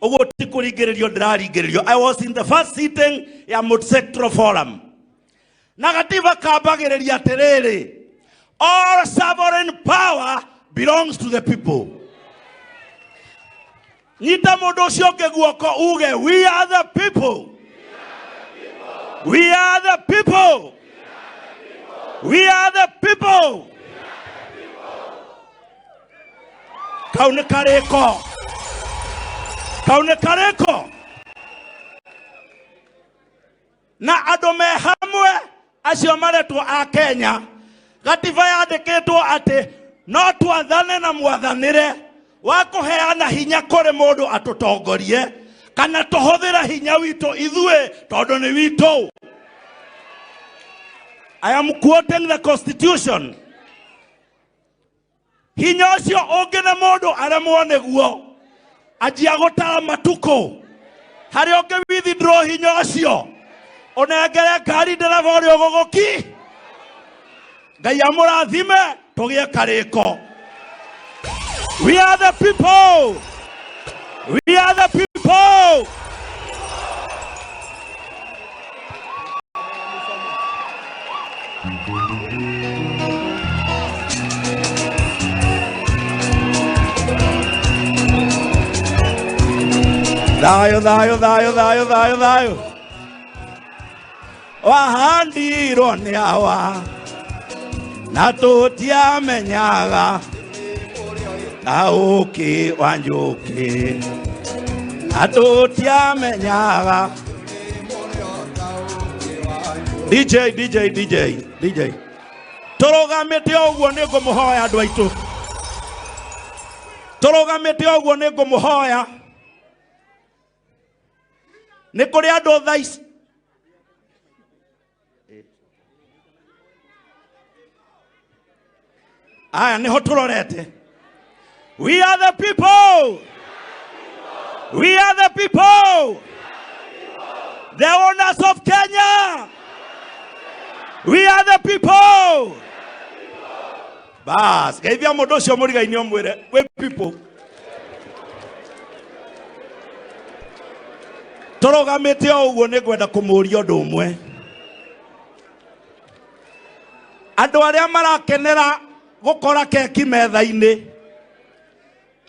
Ũguo ti kũringĩrĩrio ndĩraringĩrĩrio. I was in the first sitting ya Multisectoral Forum. Na gatiba kambagĩrĩria atĩrĩrĩ, all sovereign power belongs to the people. Nyita mũndũ ũcio ũngĩ guoko uge, we are the people. We are the people. We are the people. Kau nĩ karĩko. Kau nĩ karĩko. Na andũ me hamwe acio maretwo a Kenya, gatiba yandĩkĩtwo atĩ no twathane na mwathanĩre wa kũheana hinya kũrĩ mũndũ atũtongorie kana tũhũthĩre hinya witũ ithuĩ tondũ nĩ witũ. I am quoting the constitution. Hinya ũcio ũngĩne mũndũ aremwo nĩguo anjia gũtara matukũ harĩa ũngĩ withdraw hinya ũcio ũnengere ngari ndereba ũrĩa ũgũgũki. Ngai amũrathime tũgĩe karĩko. We are the people. We are the people. Thayo, thayo, thayo, thayo, thayo, thayo. Wahandirwo nĩ awa na tũtiamenyaga na ũkĩ wa njũkĩ na tũtiamenyaga. DJ, DJ, DJ, DJ. Tũrũgamĩte ũguo nĩ ngũmũhoya andũ aitũ. Tũrũgamĩte ũguo nĩ ngũmũhoya. Nĩ kũrĩ andũ thaa ici. Aya nĩho tũrorete. We are the people. We are the people. The owners of Kenya. We are the people. Bas, geithia mũndũ ũcio mũrigainĩ ũmwĩre, we people. Tũrũgamĩte o ũguo nĩ ngwenda kũmũria ũndũ ũmwe. Andũ arĩa marakenera gũkora keki metha-inĩ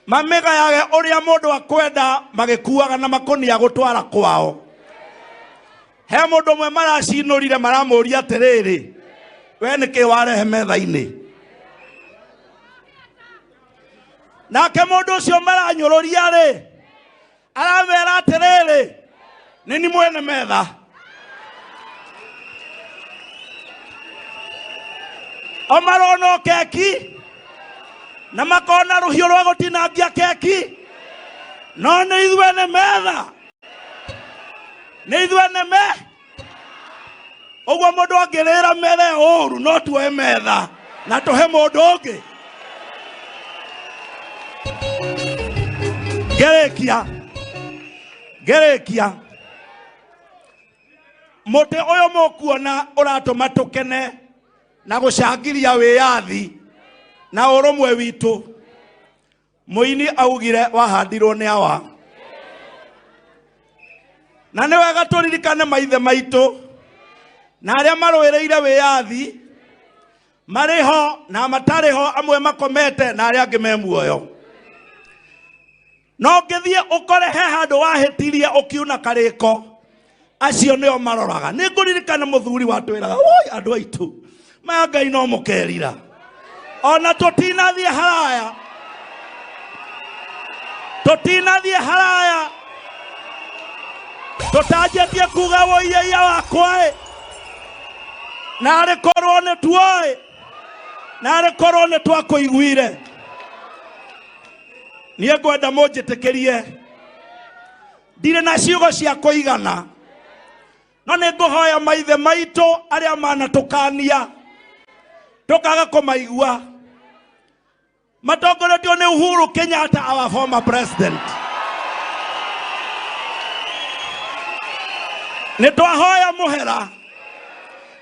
mamĩgayage ũrĩa mũndũ akwenda magĩkuaga na makũnia gũtwara kwao. He mũndũ ũmwe maracinũrire maramũria atĩrĩrĩ, we nĩkĩ warehe metha-inĩ? Nake mũndũ ũcio maranyũrũria rĩ, aramera atĩrĩrĩ, nĩ ni mwene metha. O marona o keki na makona rũhiũ rwa gũtinangia keki, no nĩ ithuĩ nĩ metha, nĩ ithuĩ nĩ me. Ũguo mũndũ angĩrĩra metha ĩyo ũru, no tuoe metha na tũhe mũndũ ũngĩ. Ngĩrĩkia, ngĩrĩkia, mũtĩ ũyũ mũkuona ũratũma tũkene na gũcangiria wĩyathi na ũrũmwe witũ. Mũini augire wahandirwo nĩ awa. Na nĩ wega tũririkane maithe maitũ na arĩa marũĩrĩire wĩyathi marĩ ho na matarĩ ho, amwe makomete na arĩa angĩ me muoyo. No ũngĩthiĩ ũkore he handũ wahĩtirie ũkiuna karĩko, acio nĩo maroraga. Nĩ ngũririkana mũthuri watwĩraga, woi andũ aitũ, maya Ngai no mũkerira. Ona tũtinathiĩ haraya, tũtinathiĩ haraya, tũtanjĩtie kuga wũiyeia wakwa ĩ, narĩ korwo nĩ tuoĩ, narĩ korwo nĩ twakũiguire. Niĩ ngwenda mũnjĩtĩkĩrie, ndirĩ na ciugo cia kũigana, no nĩ ngũhoya maithe maitũ arĩa manatũkania tũkaga kũmaigua, matongoretio nĩ Uhuru Kenyatta, our former president. Nĩ twahoya mũhera,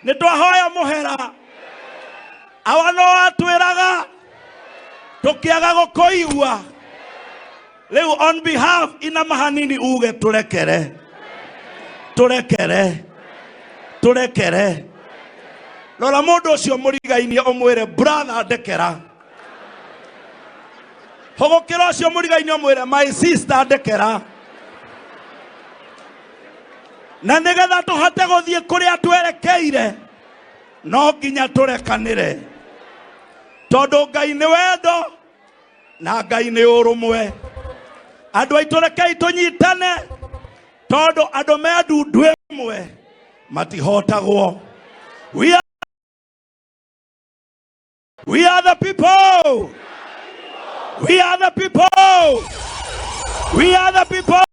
nĩ twahoya mũhera. Awa no atwĩraga tũkĩaga gũkũigua. Rĩu on behalf inama hanini uge tũrekere, tũrekere, tũrekere. Rora mũndũ ũcio mũrigainie ũmwĩre, "Brother, ndekera." Hũgũkĩra ũcio mũrigainie ũmwĩre, "My sister, ndekera." Na nĩgetha tũhote gũthiĩ kũrĩa twerekeire, no nginya tũrekanĩre, tondũ Ngai nĩ wendo na Ngai nĩ ũrũmwe. Andũ aitũ, rekei tũnyitane, tondũ andũ me ndundu ĩmwe matihotagwo. We are the people. We are the people. We are the people.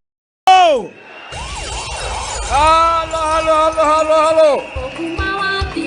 Halo, halo, halo, halo, halo. Kuma.